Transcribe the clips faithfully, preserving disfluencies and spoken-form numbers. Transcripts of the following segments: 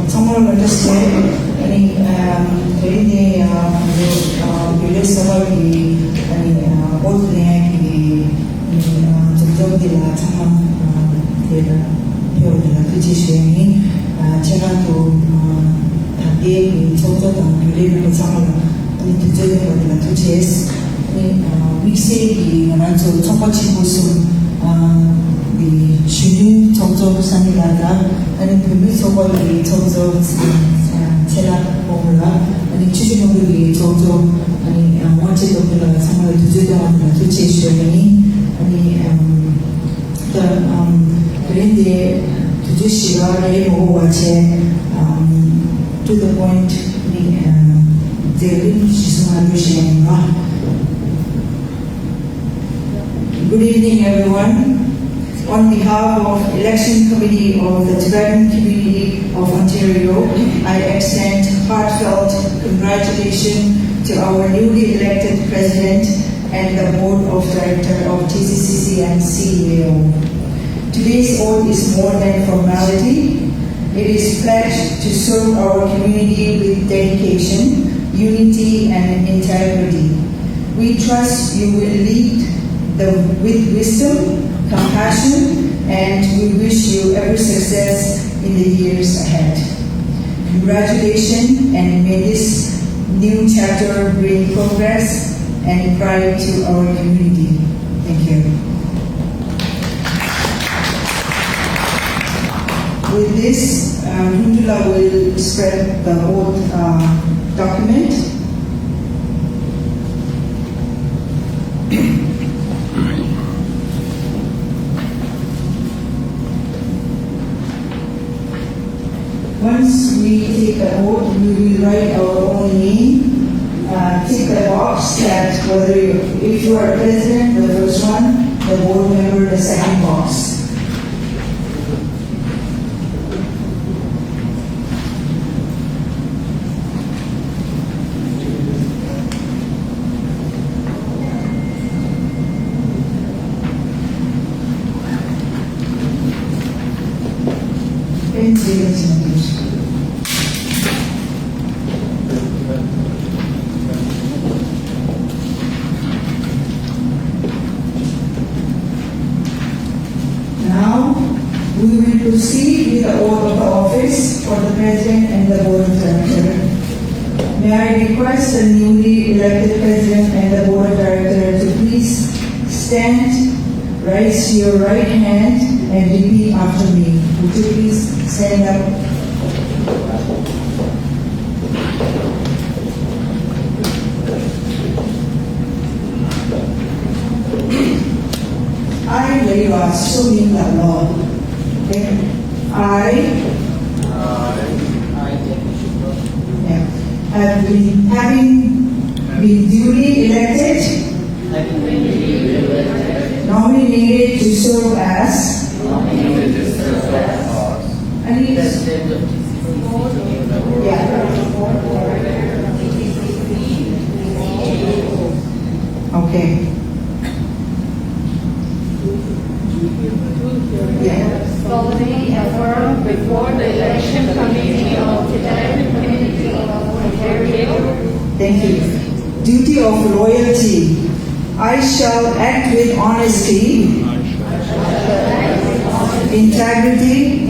ཚང་མ་ལ་བཀྲ་ཤིས་བདེ་ལེགས། ཨ་ནི་ཨམ་དེ་རིང་འདི་ཨ་ཨ་བོད་རིགས་གསར་པ་གི་ཨ་ནི་ཨ་བོད་ལྷན་གྱི་ཨ་ནི་ཨ་ཚོགས་འཛོམས་འདི་ལ་ཚང་མ་ཨ་དེ་ལ་ཕེབས་པ་དེ་ལ་ཐུགས་རྗེ་ཆེ་ཞུ་ཡ་ཡིན། ཨ་ཆེད་མངགས་དུ་ཨ་ད་ལྟའི་གི་ཚོགས་གཙོ་དང་བོད་རིགས་མི་ཚང་མ་ལ་ཨ་ནི་དུས་ཚོད་ལེན་པ་དེ་ལ་ཐུགས་རྗེ་ཆེ། ནི་དམིགས་བསལ་གྱིས་ང་རང་ཚོ་ཚོགས་པ་ཆེན་པོ་གསུམ་གྱི་གཞོན་ནུའི་ཚོགས་གཙོ་ས་གནས་ལ་དང་ཨ་ནི་བུད་མེད་ཚོགས་པ་གི་ཚོགས་གཙོ་ཚེ་ལགས་ཕོ་བོ་ལ་ཨ་ནི་ཆུ་བཞི་སྨག་པོ་གི་ཚོགས་གཙོ་ཨ་ནི་དབང་ཆེན་སྟོབས་རྒྱལ་ལགས་ཚང་མ་ལ་དུས་ཚོད་བཏོན་པ་དང་ཐུགས་རྗེ་ཆེ་ཞུ་ཡ་ཡིན། ཨ་ནི་ད་དེ་རིང་འདི་དུས་ཚོད་ཞེ་དྲག་རེད་མ་དགོས་པ་བྱས། To the point ནི་མཛད་རིམ་གཞི་བཟུང་ལ་འགྲོ་བཞིན་ཡིན་པ། Good evening, everyone. On behalf of Election Committee of the Tibetan Community of Ontario, I extend heartfelt congratulations to our newly elected President and the Board of Director of T C C C and C E A O. Today's oath is more than formality. It is pledged to serve our community with dedication, unity, and integrity. We trust you will lead the, with wisdom, compassion, and we wish you every success in the years ahead. Congratulations, and may this new chapter bring progress and pride to our community. Thank you. With this, uh, Hundula will spread the oath, uh, document. Once we take the oath, we will write our own name. Uh, tick the box that whether you, if you are president, the first one, the board member, the second box. Now, we will proceed with the oath of the office for the President and the Board of Directors. May I request the newly elected President and the Board of Directors to please stand, raise your right hand, and repeat after me. Would you please stand up? I, Leiwa Somin Lalong. Okay. I, yeah, have been, having been duly elected, nominated to serve as, I need, yeah. Okay. Yeah. Solemnly affirm before the Election Committee of the Tibetan Community of Ontario. Thank you. Duty of loyalty. I shall act with honesty, integrity,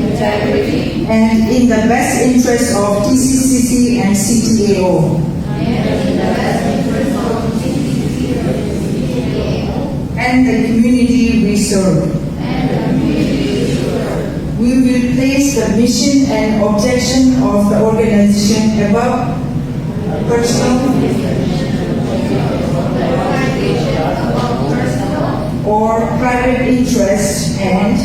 and in the best interest of T C C C and C T A O and the community we serve. We will place the mission and objection of the organization above personal or private interest and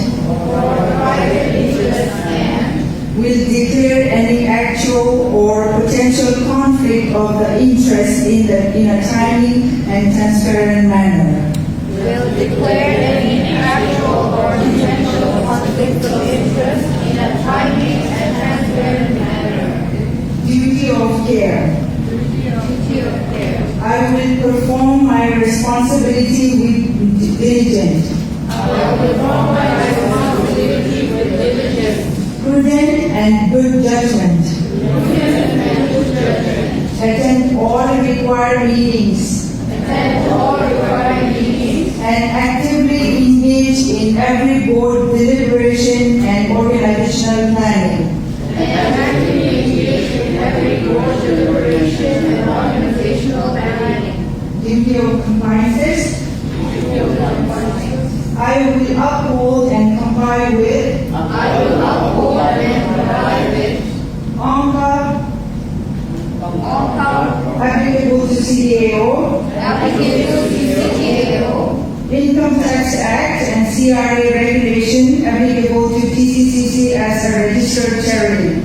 will declare any actual or potential conflict of the interest in the, in a timely and transparent manner. Will declare any actual or potential conflict of interest in a timely and transparent manner. Duty of care. Duty of care. I will perform my responsibility with diligence. I will perform my responsibility with diligence. Prudent and good judgment. Prudent and good judgment. Attend all required meetings. Attend all required meetings. And actively engage in every board deliberation and organizational planning. And actively engage in every board deliberation and organizational planning. Duty of compliances. I will uphold and comply with. I will uphold and comply with. AWCA. AWCA. Applicable to C D A O. Applicable to C D A O. Income Tax Act and C R A regulation applicable to T C C C as a registered charity.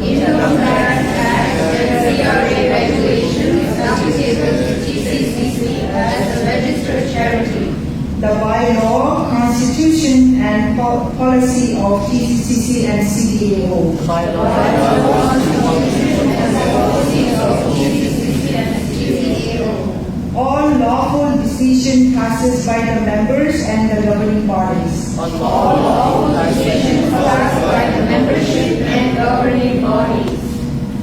Income Tax Act and C R A regulations applicable to T C C C as a registered charity. The bylaw, constitution, and po- policy of T C C C and C D A O. Bylaw, constitution, and policies of T C C C and C D A O. All lawful decision passes by the members and the governing bodies. All lawful decisions passed by the membership and governing bodies.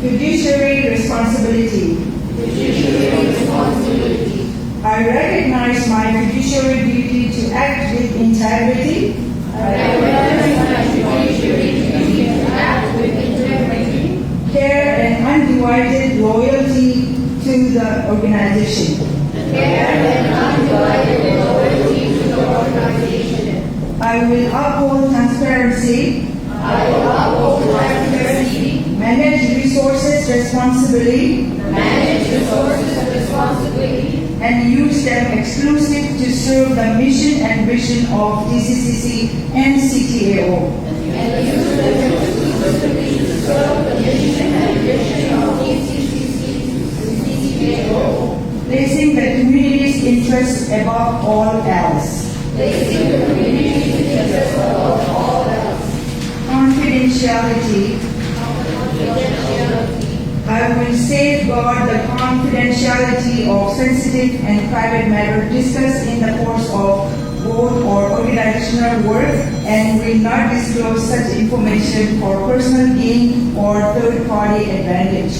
Fiduciary responsibility. Fiduciary responsibility. I recognize my fiduciary duty to act with integrity. I recognize my fiduciary duty to act with integrity. Care and undivided loyalty to the organization. Care and undivided loyalty to the organization. I will uphold transparency. I will uphold transparency. Manage resources responsibly. Manage resources responsibly. And use them exclusive to serve the mission and vision of T C C C and C D A O. And use them exclusively to serve the mission and vision of T C C C and C D A O. Placing the community's interests above all else. Placing the community's interests above all else. Confidentiality. I will safeguard the confidentiality of sensitive and private matter discussed in the course of board or organizational work and will not disclose such information for personal gain or third-party advantage.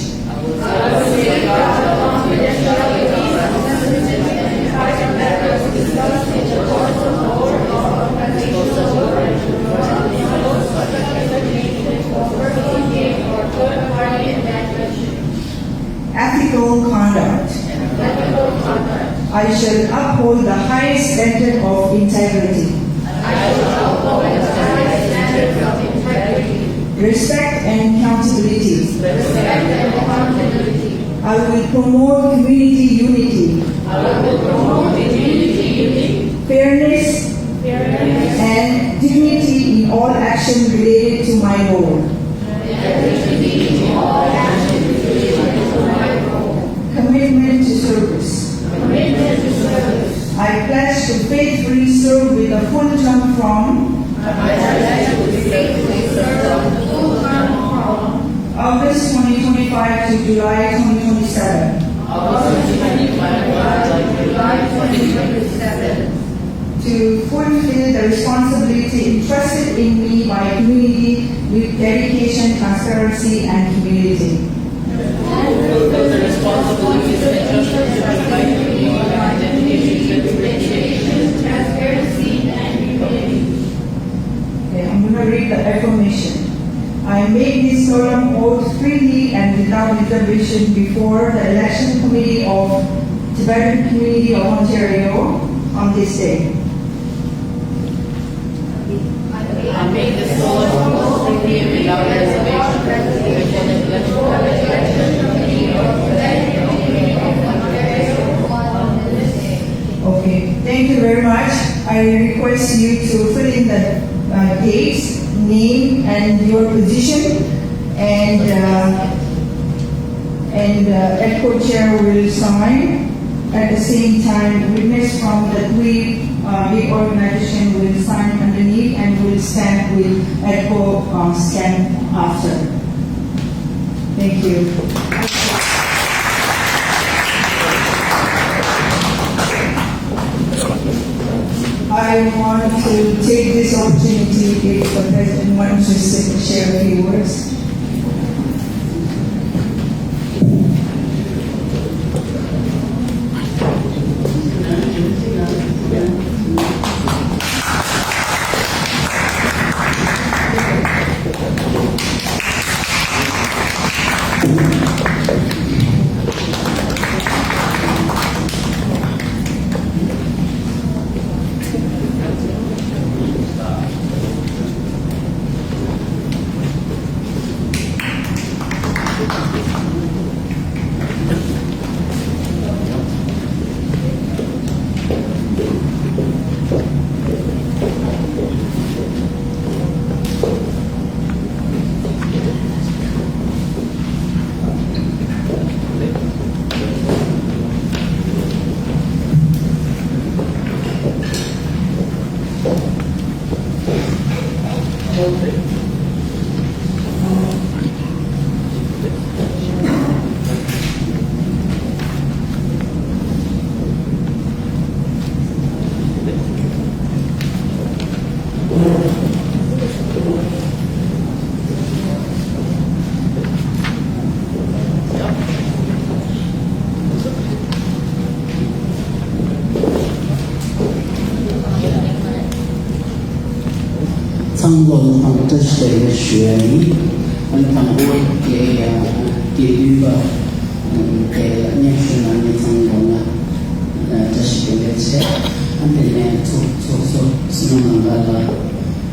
Ethical conduct. I shall uphold the highest standard of integrity. Respect and accountability. I will promote community unity, fairness, and dignity in all action related to my role. Commitment to service. I pledge to faithfully serve with a full term from August twenty twenty-five to July twenty twenty-seven. To fulfill the responsibility entrusted in me by community with dedication, transparency, and humility. Okay, I'm gonna read the affirmation. I make this solemn oath freely and without reservation before the Election Committee of Tibetan Community of Ontario on this day. I make this solemn oath freely and without reservation before the Election Committee of Tibetan Community of Ontario on this day. Okay, thank you very much. I request you to fill in the, uh, dates, name, and your position. And, uh, and, uh, EDCO chair will sign. At the same time, witness from the Twi, uh, big organization will sign underneath and will stamp with EDCO, uh, stamp after. Thank you. I want to take this opportunity if the President wants to say, share a few words.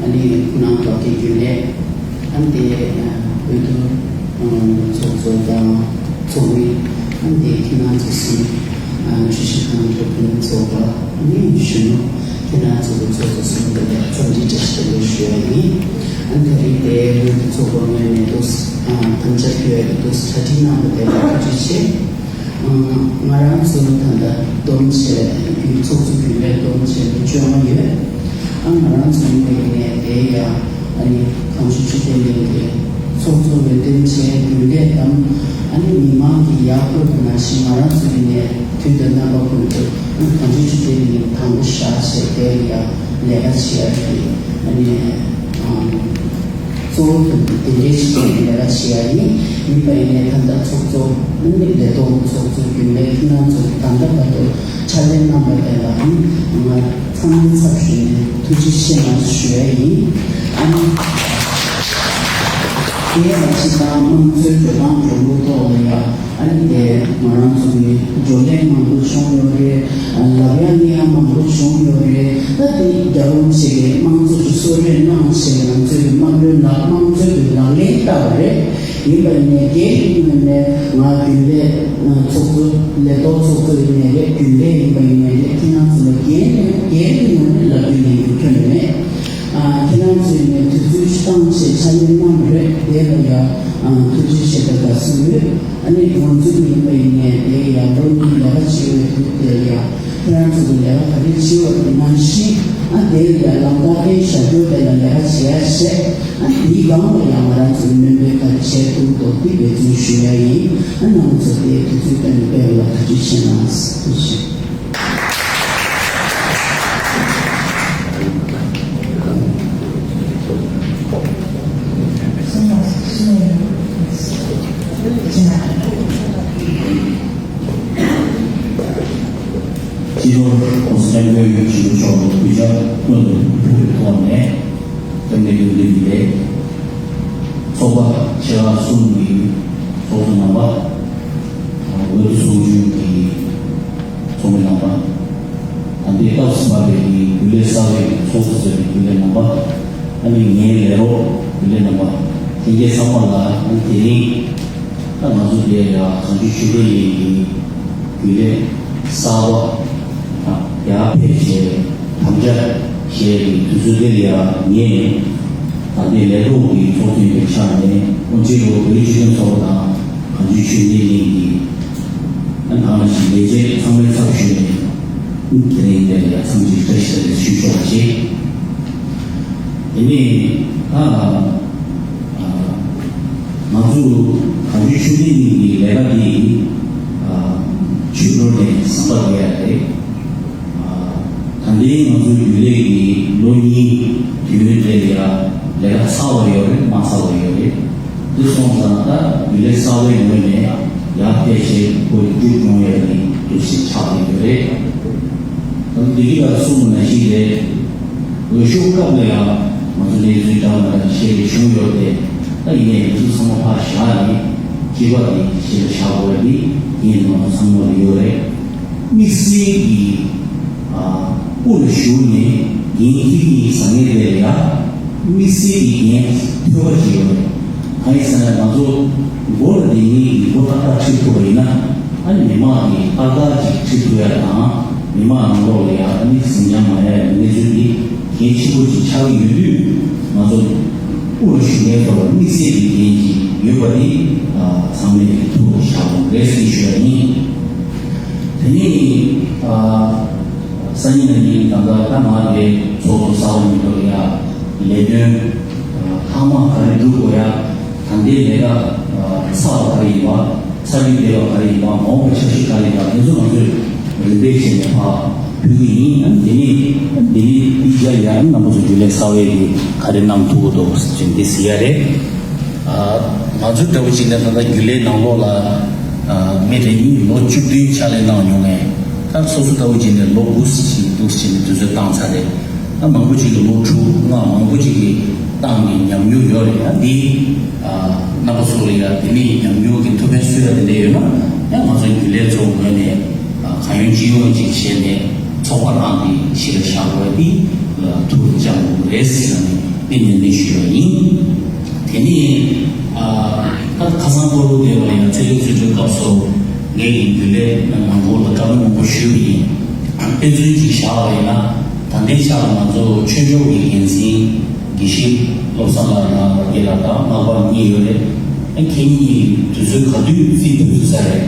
ཨ་ནི་ཁོང་རྣམ་པ་གི་རྒྱུན་ལས། ཨ་ནི་དེ་ཨ་འོས་བསྡུ་ཨ་ཚོགས་གཙོ་དང་ཚོགས་མི། ཨ་ནི་དེ་ཁྱེད་རང་ཚོ་གསུམ། ཨ་ནི་ཆུ་བཞི་སྒང་དྲུག་གི་ཚོགས་པ། ཨ་ནི་གཞོན་ནུ། ཁྱེད་རང་ཚོ་གི་ཚོགས་གཙོ་གསུམ་དེ་ལ་འཚམས་འདྲི་བཀྲ་ཤིས་བདེ་ལེགས་ཞུ་ཡ་ཡིན། ཨ་ནི་ད་རེས་དེ་འོས་བསྡུ་ཚོགས་པ་ངོས་ནས་འདུག་ཨ་དམ་བཅའ་ཕུལ་ཡ་གི་འདུག་གྲ་སྒྲིག་གནང་བ་དེ་ལ་ཐུགས་རྗེ་ཆེ། ང་རང་ཚོ་ད་ལྟ་བསྡོམས་བྱས་ཚོགས་གཙོ་རྒྱུན་ལས་བསྡོམས་བྱས་མི་བཅོ་ལྔ་ཡོད། ཨ་ང་རང་ཚོ་ཡིན་པའི་ནས་དེ་ཡང་ཨ་ནི་གངས་ལྗོངས་ཆོས་ལྡན་གླིང་གི་ཚོགས་གཙོ་འོས་འདེམས་བྱས་རྒྱུན་ལས་དང་ཨ་ནི་མི་མང་གི་ཡག་པོ་དང་ནང་བཞིན་ང་རང་ཚོ་ཡིན་ནས་དུས་དང་རྣམ་པ་ཀུན་ཏུ་ཨ་ནི་གངས་ལྗོངས་ཆོས་ལྡན་གླིང་དང་པོ་བཞག་བྱས་དེ་ཡང་ལས་ཀ་བྱེད་ཡ་གི་ཨ་ནི་ཨ། གཙོ་བོ་དེ་འདྲའི་ཞིག་གི་ལས་ཀ་བྱེད་ཡ་ཡིན། ཡིན་པ་ཡིན་ནའི་ད་ལྟ་ཚོགས་གཙོ་ཨ་ནི་ལས་ཐོག་ཚོགས་གཙོ་རྒྱུན་ལས་ཁྱེད་རང་ཚོ་ད་ལྟ་བར་དུ་ཕྱག་ལས་གནང་བ་དེ་ལ་ཨ་ནི་ང་ཚང་མའི་ཚབ་ཞུས་ནས་ཐུགས་རྗེ་ཆེ་གནང་ཞུ་ཡ་ཡིན། ཨ་ནི་དེ་ལ་སྤྱི་བཏང་དམངས་གཙོའི་འགྲོ་སྟངས་འགྲོ་ལུགས་ཐོག་ལ་ཡ། ཨ་ནི་དེ་ང་རང་ཚོ་ནི་བགྲོ་གླེང་མང་པོ་བྱུང་ཡོད་རེད། ལབ་ཡ་ལེན་ཡ་མང་པོ་བྱུང་ཡོད་རེད། ད་དེ་རྒྱལ་བ་རིན་པོ་ཆེ་གིས་དམངས་གཙོ་གི་གསོལ་རས་གནང་བྱས་ང་ཚོས་དམངས་གཙོའི་ལག་དམངས་གཙོའི་ལག་ལེན་བསྟར་བ་རེད། ཡིན་པ་ཡིན་ནའི་སྒེར་གྱི་ངོས་ནས་ང་རྒྱུན་ལས་ཚོགས་གཙོ་ལས་ཐོག་ཚོགས་གཙོ་ཡིན་ནའི་རེད། རྒྱུན་ལས་ཡིན་པ་ཡིན་ནའི་རེད། ཁྱེད་རང་ཚོ་ལ་སྒེར་ནས་སྒེར་གྱི་ངོས་ནས་ལབ་རྒྱུ་ཡིན་རྒྱུ་ཁྱོན་ནས་མེད། ཨ་ཁྱེད་རང་ཚོས་ནས་དུས་ཚོད་བཏང་བྱས་ཕྱག་ལས་གནང་བ་རེད། དེ་ལ་ཡང་ཨ་ཐུགས་རྗེ་ཆེ་དང་དགའ་བསུ་ཡོད། ཨ་ནི་ང་ཚོ་ཡིན་པ་ཡིན་ནའི་དེ་ཡང་ལོ་གཉིས་ལས་ཀ་བྱེད་པའི་དུས་དེ་ལ་ཡང་ཁྱེད་རང་ཚོ་གི་ལས་ཀ་ག་རེ་བྱེད་པ་དེ་ནང་བཞིན་ཨ་དེ་ལ་ཡང་ལམ་ཁ་ཕན་བཞག་རྒྱུ་དེ་ལ་ལས་ཀ་བྱེད་ཡ་བྱས། ཨ་དེའི་སྒང་ལ་ཡང་ང་རང་ཚོ་གི་སྨོན་འདུན་ག་རེ་བྱས་འདུག་དོ་དེ་འབད་བརྩོན་ཞུ་ཡ་ཡིན། ཨ་ནང་ཚོ་དེ་དུས་ཚོད་བཏོན་ནས་སྤེལ་བ་ལ་ཐུགས་རྗེ་ཆེ་གནང་། ཐུགས་རྗེ་ཆེ། སྤྱི་ནོར་༸གོང་ས་༸སྐྱབས་མགོན་ཆེན་པོ་མཆོག་ལ་གུས་ཕྱག་སྔོན་དུ་ཕུལ་བའི་ཐོག་ནས། སྐྱབས་གནས་རྒྱུན་ལྡན་གྱི་ལས། ཚོགས་པ་ཆེ་ཁག་གསུམ་གྱི་ཚོགས་གཙོ་རྣམ་པ། འོས་བསྡུ་ཚོགས་ཆུང་གི་ཚོགས་མི་རྣམ་པ། ད་ལྟའི་སྐབས་སུ་བབས་པའི་རྒྱུན་ལས་གསར་པའི་ཚོགས་གཙོ་ཟེར་བའི་རྒྱུན་ལས་རྣམ་པ། ཨ་ནི་ངའི་ལས་རོགས་རྒྱུན་ལས་རྣམ་པ། དེ་གའི་ཚང་མ་ལ་ཨ་ནི་དེ་རིང་ད་ང་ཚོ་འདིར་ཡ་བྱང་ཆུབ་ཆོས་སྡེ་གླིང་གི་རྒྱུན་ལས་གསར་པ་ཡར་ཕེབས་བྱས་དམ་བཅའ་བཞེས་པའི་དུས་ཚོད་འདིར་ཡ་ངས་ད་ ད་ལྟའི་ལས་ཐོག་གི་ཚོགས་ཐེངས་པའི་ཆ་ནས་དབུ་འབྱེད་ལོ་བོད་རིགས་སྤྱི་མཐུན་ཚོགས་པ་དང་གངས་ལྗོངས་ཆོས་ལྡན་གླིང་གི་ཨ་ནང་བཞིན་ལས་བྱེད་ཚང་མའི་ཚབ་ཞུས་ནས་དེ་རིང་འདིར་ཡ་འཚམས་འདྲི་བཀྲ་ཤིས་བདེ་ལེགས་ཞུ་ཆོག་པ་བྱེད། དེ་ནས་ད་ང་ཚོ་གངས་ལྗོངས་ཆོས་ལྡན་གླིང་གི་ལས་ཀ་འདི་ཆོས་འགྲོ་ནས་བཟང་པོ་བསྡད་ཡ་རེད། ད་ལྟའི་ང་ཚོའི་རྒྱུན་ལས་ཀྱི་ལོ་གཉིས་དུས་ཡུན་དེ་ལ་ཡ་ལས་ཀ་ཚར་བ་ཡོད་རེད། མ་ཚར་བ་ཡོད་རེད། དེ་སོང་ཙང་ད་རྒྱུན་ལས་གསར་པའི་ངོས་ནས་ཡར་ཕེབས་བྱས་ཁོ་མཇུག་སྐྱོང་ཡ་གི་དུས་ཚོད་ཆགས་བསྡད་ཡོད་རེད། ད་འདི་གི་ལ་གསུངས་ནང་བཞིན་རེད། འོས་ཤོག་སྐབས་ལ་ཡང་ང་ཚོ་གནས་ཚུལ་འདྲ་མི་འདྲ་ཞིག་བྱུང་ཡོད་དེ། ད་ཡིན་ནའི་འདི་ཚོ་ཚང་མ་ཕར་བཞག་ནས་སྤྱི་པ་འདི་ཕྱི་ལ་བཞག་དགོས་པ་འདི་ངས་ང་ཚོ་ཚང་མ་ལ་ཡོད་རེད། དམིགས་བསལ་གྱི་ཨ་དབུ་ལ་བཞུགས་ནས་འགན་འཁྱེར་གྱི་བཟང་ངན་དེ་ལ་ཡང་དམིགས་བསལ་གྱི་འགན་ཐོས་པ་ཞིག་ཡོད་རེད། གང་ཡིན་ཟེར་ན་ང་ཚོ་མགོ་ལ་བསྡད་མཁན་གྱི་མགོ་ཏག་ཏག་ཁྲིད་ཐུབ་པ་ཡིན་ན། ཨ་ནི་མི་མང་གི་ཏག་ཏག་ཅིག་ཁྲིད་ཐུབ་ཡ་དང་། མི་མང་ནང་ལོགས་ལ་ཡ་ཨ་ནི་ཟིང་ཆ་མ་ཡལ་ཡ་གནས་ཚུལ་འདི་གལ་ཆེན་པོ་ཅིག་ཆགས་ཀྱི་ཡོད་དུས། ང་ཚོ་དབུ་ལ་བཞུགས་མཁན་ཚོ་ལ་དམིགས་བསལ་གྱི་འགན་ཅིག་ཡོད་པ་འདི་ཚང་མས་ཐུགས་ལ་བཞག་དགོས་རེད་ཟེར་ཞུ་ཡ་ཡིན། དེ་ནས་ཨ་སང་ཉིན་གནངས་ཉིན་ད་ལྟ་ད་མ་རེད། ཚོགས་གཙོ་གསར་པ་ཉིད་དུ་ཡ་ལས་དོན་ཨ་ཐ་མ་ག་རེ་སྒྲུབ་དགོས་ཡ། ད་ལྟའི་ལས་ཀ་ཨ་ཚར་བ་ག་རེ་ཡིན་པ། ཚར་རྒྱུ་བསྡད་པ་ག་རེ་ཡིན་པ། མ་འོངས་པའི་འཆར་གཞི་ག་རེ་ཡིན་པ། དེ་ཚོ་ང་ཚོས་རིམ་པས་བྱས་ནས་ཕར་ཕུལ་གྱི་ཡིན། ཨ་ནི་དེ་ནས་དེ་ནས་དེའི་རྒྱབ་ལ་ཡ་རྣམ་པ་ཚོ་རྒྱུན་ལས་གསར་པས་ཀྱི་ག་རེ་གནང་ཐུབ་ཀྱི་འདུག་ཟེར་འདི་ཟེར་ཡ་རེད། ཨ་ང་ཚོ་འདྲ་བོ་ཅིག་ནས་ད་ལྟ་རྒྱུན་ལས་ནང་ལོགས་ལ་ཨ་མི་རེ་གཉིས་ལོ་བཅུ་བདུན་ཕྱག་ལས་གནང་མྱོང་ངས། ད་སོ་སོ་འདྲ་བོ་ཅིག་ནས་ལོ་དགུ་ཞིག་འདུག་ཟེར་ནས་དུས་ཚོད་བཏང་ཚར་རེད། ད་མང་པོ་ཅིག་གིས་ལོ་དྲུག་ལྔ། མང་པོ་ཅིག་གིས་ཏང་གི་ཉམས་མྱོང་ཡོད་རེད། ད་འདི་ཨ་རྣམ་པ་ཚོ་ལ་ཡ་དེ་ནས་ཉམས་མྱོང་གི་ཐུགས་ཕན་གསོས་ཡ་དེ་འདྲ་ཡོད་ན། ཡང་ང་ཚོ་རྒྱུན་ལས་ཚོ་ངོས་ནས་ཨ་གང་ཡོང་ཅི་ཡོང་ཅིག་བྱས་ནས་ཚོགས་པ་རང་གི་གཞི་ལ་བཞག་དགོས་པ་འདི་ཐུགས་ལ་བཅངས་དགོས་རེད་ཟེར་ནས་དེ་ནན་ཏན་ཞུས་པ་ཡིན། དེ་ནས་ཨ་ད་ཁ་སང་སྤོ་ལོ་སྡེ་བ་ཡང་ཚད་ལྡན་རྩིས་སྤྲོད་སྐབས་སུ་ངས་ཀྱི་རྒྱུན་ལས་ནང་མང་པོ་ལ་བཀའ་མོལ་མང་པོ་ཞུས་པ་ཡིན། དཔེ་མཚོན་ཅིག་བཞག་པ་ཡིན་ན། ད་ལྟའི་ཆ་ལ་ང་ཚོ་ཆོས་ཕྱོགས་ཀྱི་འགན་འཛིན་དགེ་བཤེས་བློ་བཟང་ལགས་དང་བར་དགེ་ལགས་དང་སྔགས་པ་གཉིས་ཡོད་རེད། ཨ་ཁྱེད་གཉིས་དུས་ཚོད་ག་དུས་རྩིས་ཐུབ་ཐུབ་ས་རེད།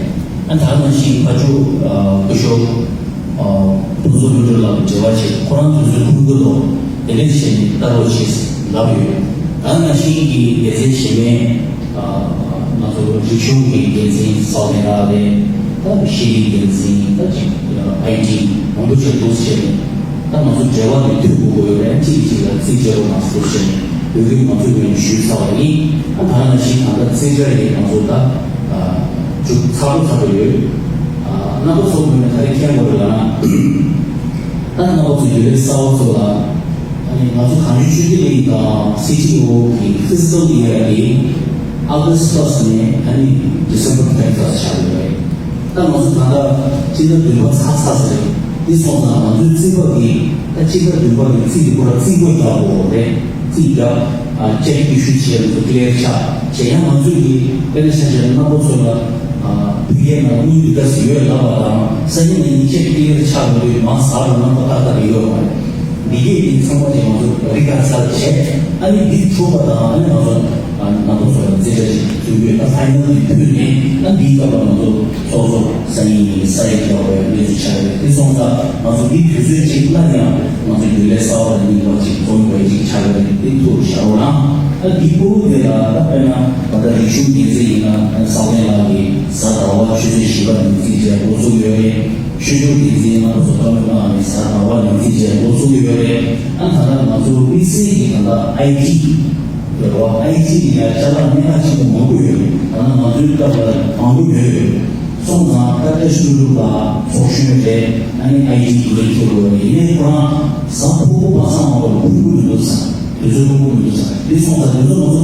ཨ་ད་ནང་བཞིན་ཕ་ཕྱོགས་ཨ་སྐུ་ཞབས་ཨ་ཕུན་ཚོགས་ལྷུན་གྲུབ་ལགས་ཀྱི་འབྲེལ་བ་བྱས། ཁོ་རང་དུས་ཚོད་ཁོམ་གི་འདུག་དེ་འདྲས་བྱས་ནས་ལྟ་རོགས་བྱེད་ལབ་ཡོད། ད་ནང་བཞིན་གྱི་སྡེ་ཚན་གཞན་པའི་ཨ་ང་ཚོ་རིག་གཞུང་གི་འགན་འཛིན་ཚོགས་མི་རག་རེད། ད་ཤེས་རིག་འགན་འཛིན། ད་ཅིག་ཨའི་ཊི་མང་པོ་ཞིག་འདུག་བྱས་ནས། ད་ང་ཚོ་འབྲེལ་བ་དེ་མཐུད་དགོས་ཀྱི་ཡོད་རེད། གཅིག་གིས་གཅིག་ལ་རྩིས་སྤྲད་རོགས་གནང་ཟེར་བྱས་ནས། ཡོད་རྒྱུ་ང་ཚོའི་ངོས་ནས་ཞུས་ཚར་བ་ཡིན། ཨ་ད་ནང་བཞིན་ད་ལྟ་རྩིས་སྤྲད་ཡིན། ང་ཚོ་ད་ཨ་མཇུག་ཚགས་པོ་ཚགས་པོ་ཡོད། ཨ་རྣམ་པ་ཚོ་ངོས་ནས་ག་རེ་མཁྱེན་དགོས་རེད་ལབ་ན། ད་རྣམ་པ་ཚོ་རྒྱུན་ལས་གསར་པ་ཚོ་ལ། ཨ་ནི་ང་ཚོ་གངས་ལྗོངས་ཆོས་ལྡན་གླིང་དང་སི་ཊི་ཨོ་གི་ཕི་ཛི་ཀལ་ཡིར་དེ་ཨོ་གྷ་སི་ཊི་ནས་ཨ་ནི་ཌི་སེམ་བར་ཐེངས་ཙམ་ཆགས་ཡོད་རེད། ད་ང་ཚོ་ད་ལྟ་སྤྱི་ཟླ་བདུན་པ་ཚར་ཚར་ཟེར། འདི་སོང་ཙང་ང་ཚོའི་རྩིས་པ་གི་ད་སྤྱི་ཟླ་བདུན་པ་གི་རྩིས་དེ་ཁོ་རང་རྩིས་སྒོ་རྒྱག་དགོས་རེད། རྩིས་རྒྱག་ཨ་ཅེག་ཨི་ཤུ་བྱས། ང་ཚོ་ཀི་ལི་ཡར་ཆགས་བྱས། ཡང་ང་ཚོས་ཀྱི་དཔེར་ན་ཆ་བཞག་ན་རྣམ་པ་ཚོ་ལ་ཨ་ཕ་གིའི་ནང་དངུལ་འདི་འདྲ་ཞིག་ཡོད་ལབ་པ་དང་། སང་ཉིན་གནངས་ཉིན་ཅེག་ཀི་ལི་ཡར་ཆགས་ཡོང་དུས་མར་ཟ་རུ་རྣམ་པ་ཏག་ཏག་རེད་ཡོད་མ་རེད། འདི་གས་འདི་ཚང་མ་ཅིག་ང་ཚོ་རི་ཁ་ཚར་བྱས། ཨ་ནི་འདི་གྲུབ་པ་དང་། ཨ་ནི་ང་ཚོ་ཨ་རྣམ་པ་ཚོ་ལ་རྩིས་ཁྲ་ཞིག་བཙུགས་ཡོད། ད་ཕ་ཡི་ནལ་འདི་ཕུལ་ནས། ཨ་འདིའི་སྐབས་ལ་ང་ཚོ་སོ་སོ་སང་ཉིན་ཉིན་ས་ཡིག་རྒྱག་པའི་གནས་ཚུལ་ཆགས་ཡོད་རེད། དེ་སོང་ཙང་ང་ཚོ་འདི་དུས་ཚོད་ཅིག་སླར་ཡང་ང་ཚོ་རྒྱུན་ལས་གསར་པ་དང་རྙིང་པ་ཅིག་འཛོམས་དགོས་ཅིག་ཆགས་ཡོད་རེད། དེ་ཐུགས་ལ་བཞག་རོགས་གནང་། ཨ་འདི་ཕུལ་དེ་ལ་ད་དཔེར་ན་ད་ལྟ་རིག་གཞུང་འགན་འཛིན་ཡིན་ན། ཨ་ས་བོན་ལགས་ཀྱིས་གཟའ་ཟླ་བ་ཆུ་ཚོད་བཞི་པ་ནས་རྩིས་ཁྲ་འགོ་བཙུགས་ཡོད་རེད། ཆོས་ཕྱོགས་འགན་འཛིན་རྣམ་པ་ཚོ་བཀའ་མོལ་གནང་ནས་གཟའ་ཟླ་བ་ནས་རྩིས་ཁྲ་འགོ་བཙུགས་ཡོད་རེད། ཨ་ད་ལྟ་ང་ཚོ་དམིགས་བསལ་གྱི་ད་ལྟ་ཨའི་ཊི་རེད་བ། ཨའི་ཊི་ནི་ཡང་ཅ་ལག་གནད་འགག་ཆེན་པོ་མང་པོ་ཡོད་རེད། ད་ལྟ་ང་ཚོའི་སྐབས་ལ་མང་པོ་ཡོད་རེད། སོང་ཙང་ད་ལྟ་ཤུ་རུ་ལ་ཚོགས་གཞོན་རེད། ཨ་ནི་ཨའི་ཊི་དགོས་ཁྱོད་རེད། ཡིན་ནའི་ཁོ་རང་གཟའ་ཕུར་བུ་པ་སངས་མ་གཏོགས་ཕུར་བུ་མི་འདུག་ས། དུས་ཚོད་ཕུར་བུ་མི་འདུག་ས། དེ་སོང་ཙང་དེ་ཚོ་ང་ཚོ་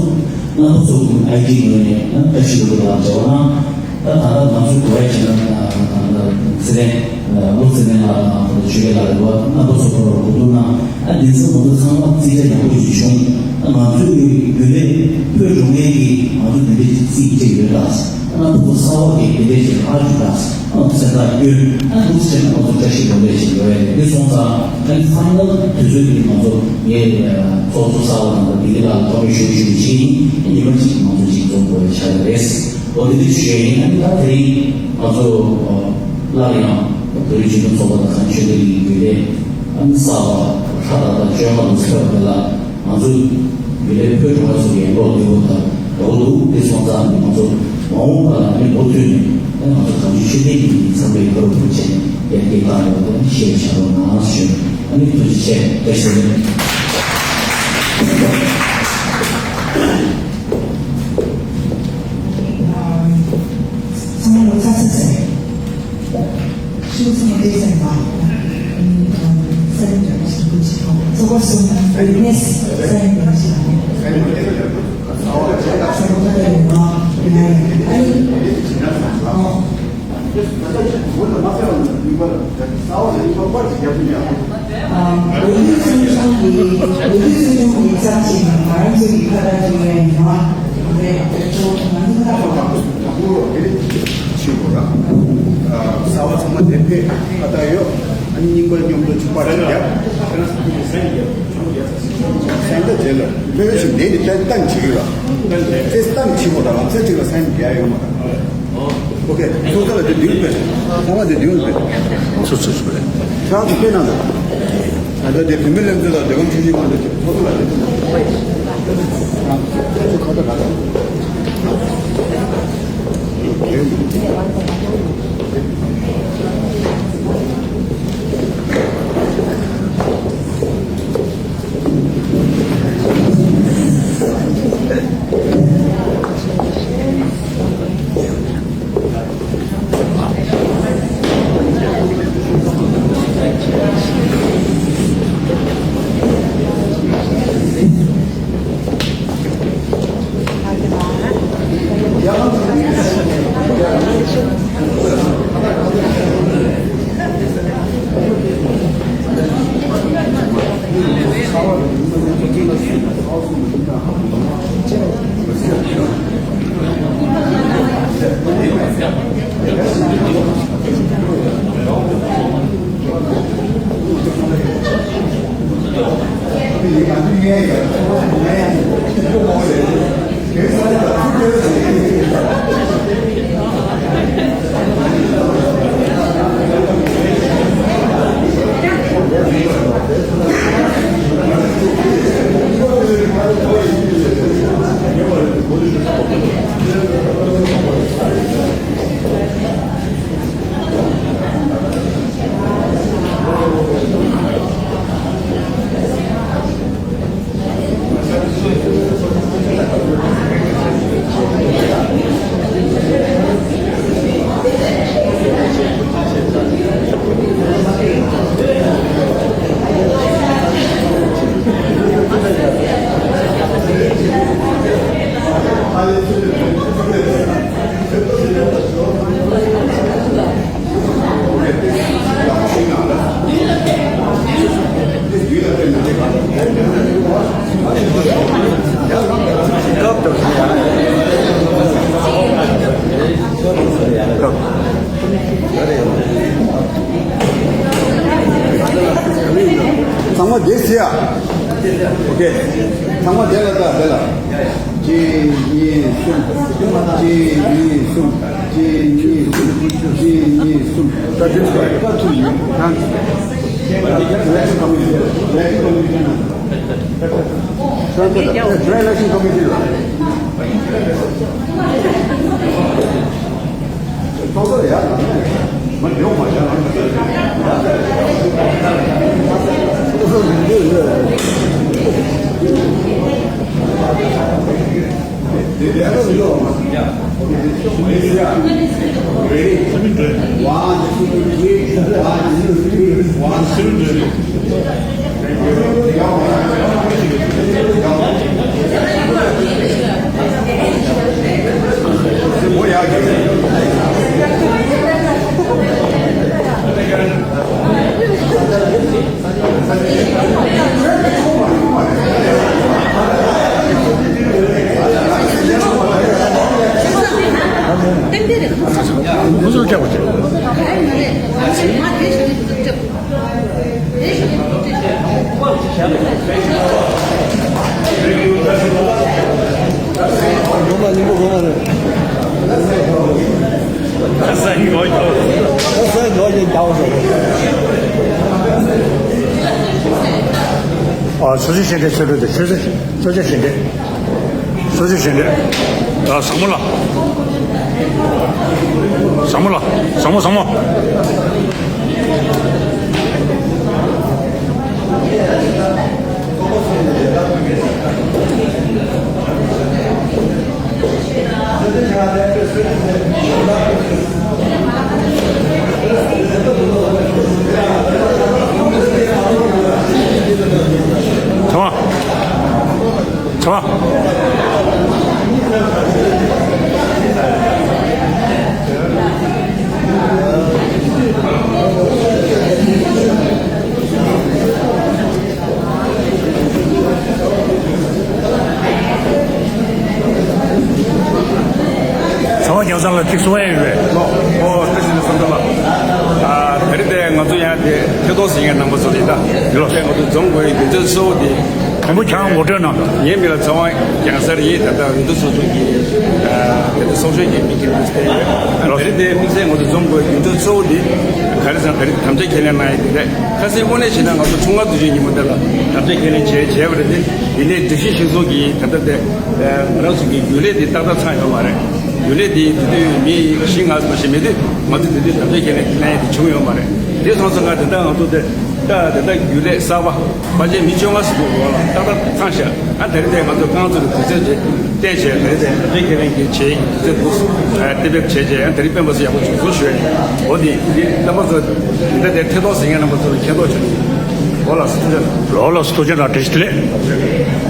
རྣམ་པ་ཚོ་ཨའི་ཊི་ངོས་ནས་ད་ལྟ་ཤུ་རུ་ལ་འབྲེལ་བ་གནང་། ད་ད་ལྟ་ང་ཚོའི་གོ་ཡ་བྱས་ན། ད་ད་ཚེ་བརྟན་བློ་ཚེ་བརྟན་ལགས་དང་ད་ལྟ་ཆོས་རྒྱལ་ལགས་རེད་བ། རྣམ་པ་ཚོ་ཁོ་རང་གོ་བསྡུར་གནང་། ཨ་འདི་ཚོ་ང་ཚོ་ཚང་མ་རྩིས་ཁྲ་ཡག་པོ་ཞིག་བྱུང་། ཨ་ང་ཚོའི་རྒྱུན་ལས་ཕུད་འགྲོ་མཁན་གྱི་ང་ཚོ་འདི་འདྲའི་རྩིས་ཁྲ་ཡོད་ད། ཨ་རྣམ་པ་ཚོ་གསར་པ་གིས་འདི་འདྲའི་ཞིག་ཨ་ཞུ་ད། སེམས་ཐག་སྐྱོན་ཨ་འདུག་ཟེར་ན་ང་ཚོ་བཀྲ་ཤིས་སྒྲོལ་མ་ཞིག་ཡོད་རེད། འདི་སོང་ཙང་ཨ་ནི་ཕ་ནལ་དུས་ཚོད་འདི་ང་ཚོ་ངས་ཚོགས་གཙོ་གསར་པ་དང་ལྡི་ལི་ལ་ཐོག་མེད་ཞུ་ཞུ་བྱེད་ཡིན། ཉི་མ་གཅིག་ང་ཚོ་གཅིག་འཛོམས་དགོས་པའི་ཆ་རེད། འོ་དེ་འདྲ་ཞུ་ཡ་ཡིན། ཨ་ནི་ད་དེ་རིང་ང་ཚོ་སླར་ཡང་བོད་རིགས་སྤྱི་མཐུན་ཚོགས་པ་དང་གངས་ཅན་ཆོས་ལྡན་གླིང་གི་རྒྱུན་ལས་ཨ་ནི་གསར་པ་ཧྲ་ཏག་ཏག་བཅོ་ལྔ་ལོ་ཚོད་པ་ལ། ང་ཚོ་ཡུལ་ལས་བོད་གྲོང་ཁྱེར་སུ་ཡན་ལོག་འདི་བོ་དང་འོ་འདུག་འདི་སོང་ཙང་ནི་ང་ཚོ་མ་འོངས་པ་ལ་ནི་འགོ་ཐོན་ནས་ཨ་ང་ཚོ་གང་ཅི་ཆོས་ལྡན་གྱི་འཚམས་པའི་བཀའ་སློབ་ཕུལ་བྱས་ནས་ཡར་རྒྱས་བཏང་ཡོང་བ་ཤེས་བྱ་རོགས་གནང་ཞུ། ཨ་ནི་ཐུགས་རྗེ་ཆེ། བཀྲ་ཤིས་བདེ་ལེགས། ཚང་མ་ལ་ཚ་ཚ་ཚ། She was in a decent life. And, um, seven years ago. So what's the name? Yes, seven years ago. ཆེ་བོ་ར། ཨ་གསར་པ་ཚང་མ་དེ་ཕེབས་ཁ་བཏགས་ཡོད། ཨ་ནི་རྙིང་པ་མཉམ་དུ་ཆུ་པར་ཞིག་བརྒྱབ། ཁྱེད་རང་སེམས་ད་རྗེས་ལ་ལྷོད་ཞིག་འདས་ནས་ཏན་ཏན་བྱེད་ཀྱི་ལ། ཏན་ཏན་ཏན་ཅིག་ལ་སེམས་བདེ་ཡོད་མ་རེད། ཨོ་ཁེ། ཚོགས་གཙོ་ལ་དེ་མདུན་དཔེ། ཚང་མ་དེ་མདུན་དཔེ། ཚུར་ཚུར་ཚུར་རེད། ཁྱེད་རང་ཚོ་དཔེ་གནང་དང་། ད་ལྟ་དེ་བུད་མེད་ལྷན་ཚོགས་དང་སྡེ་ཁག་ཆུང་ཆུང་ཁོ་ཚོ་ཚོགས་གཙོ་ལ་དེ་ཚོ་ཁ་བརྡ་ག་ལ། ཚང་མ་བསྡད་ཟེར་ཡ། ཨོ་ཁེ། ཚང་མ་བསྡད་ལ་ད་བསྡད་ལ། གཅིག་གཉིས་གསུམ། གཅིག་གཉིས་གསུམ། གཅིག་གཉིས་གསུམ། གཅིག་གཉིས་གསུམ། ད་དེ་ཚོ་ད་ཐུག་ཡོད། ད་ལེགས་སི་ཀོ་མི་ཊི། ལེགས་སི་ཀོ་མི་ཊི་ན། ད་ད་ད་ད་ལེགས་སི་ཀོ་མི་ཊི་ལ། ཏོག་ཏོ་ཡ་ན་མ་ཡོང་མ་བྱ་ན། ཏོག་ཏོ་མི་འདུག་ལ། དེ་དེ་ཨ་ནི་ཡོད་མ། ཡ། ཨོ་ཁེ། ཡ། རེ་ཌི། ཝན། ཊུ། ཐི། ཝན། ཊུ། ཐི། ཝན། ཊུ། ཁོ་ཚོར་སྐྱག་པ་བྱས། ཨ། ཆོས་རྗེ་ཤེས་འདྲེ་ཆོས་སྒྲོན་དེ། ཆོས་རྗེ་ཆོས་རྗེ་ཤེས་འདྲེ། ཆོས་རྗེ་ཤེས་འདྲེ། ཨ། བཟང་མོ་ལགས། བཟང་མོ་ལགས། བཟང་མོ། བཟང་མོ། ཚང་མ། ཚང་མ། ཚ་བ་རྒྱག་ཚར་ལ་ཅིག་གསུང་ཡ་ཡོད་པས། ཨོ། བཀྲ་ཤིས་བདེ་ལེགས་བསམ་གཏན་ལགས། ཨ། ད་རེས་དེ་ང་ཚོ་ཡང་དེ་ཐད་གཏོང་ཟིན་མཁན་རྣམ་པ་ཚོ་ལ་ཡིན་ད། ཡོད་ལགས། དེ་ང་ཚོ་འཛོམས་དགོས་པའི་རྒྱུ་མཚན་གཙོ་བོ་དེ། དང་པོ་ཁྱེད་རང་ངོ་སྤྲོད་གནང་དང་། ངའི་མིང་ལ་ཚ་བ་རྒྱང་གཟར་ཡིན། ད་ལྟ་འོས་བསྡུ་ཚོགས་ཆུང་གི། ཨ། དེ་ཚོགས་གཞོན་གྱི་མི་སྒེར་དུ་བསྡད་ཡོད། ད་རེས་དེ་དམིགས་བསལ་ང་ཚོ་འཛོམས་དགོས་པའི་རྒྱུ་མཚན་གཙོ་བོ་དེ་ག་རེ་ཟེར་ན། ད་རེས་དམ་བཅའ་ཁས་ལེན་གནང་ཡ་དེ་རེད། ཁ་སང་དངོས་གནས་བྱས་ན་ང་ཚོ་ཆུ་སྔ་དུས་ཆེན་ཉིན་མོ་དེ་ལ་དམ་བཅའ་ཁས་ལེན་བྱས་བྱས་པ་རེད་དེ། ཡིན་ནའི་སྒྲིག་གཞི་གཞིར་བཟུང་གིས་ད་ལྟ་དེ། ཨ། ང་རང་ཚོ་གི་རྒྱུན་ལས་དེ་ཏག་ཏག་ཚང་ཡོད་མ་རེད། རྒྱུན་ལས་དེ་དེ་དུས་མི་བཞི་ལྔ་ཙམ་ཞིག་མེད་དུས། ང་ཚོ་དེ་དུས་དམ་བཅའ་ཁས་ལེན་གནང་ཡ་དེ་བྱུང་ཡོད་མ་རེད། དེ་སོང་ཙང་ང་དེ་ལྟར་ང་ཚོ་དེ། ད་དེ་ལྟར་རྒྱུན་ལས་གསར་པ་ཕལ་ཆེར་མི་བཅོ་ལྔ་ཙམ་འདུག་འོ་ལགས། ཏག་ཏག་ཚང་ཤག་ཨ། ད་རེས་དེ་ང་ཚོ་རྐང་ཚུགས་ཀྱི་དུས་ཚོད་ཅིག་བཏོན་བྱས། ད་རེས་དེ་དམ་བཅའ་ཁས་ལེན་གྱི་བྱེད་ཡིག་དུས་ཚོད་འདུག་ཨ། གཏན་འབེབས་བྱས་བྱས། ཨ། ད་རེས་སྤེན་པ་ཚེ་ཡག་པོ་བྱུང་སོང་ཞུ་ཡ་ཡིན། འོ་དེ་དེ་རྣམ་པ་ཚོ་དེ་འདྲ་དེ་ཐད་གཏོང་ཟིན་མཁན་རྣམ་པ་ཚོ་ལ་མཁྱེན་རྟོགས་བྱུང་། འོ་ལགས་སོ། ཐུགས་རྗེ་གནང་། ལགས་སོ། ཐུགས་རྗེ་གནང་། བཀྲ་ཤིས་བདེ་ལེགས།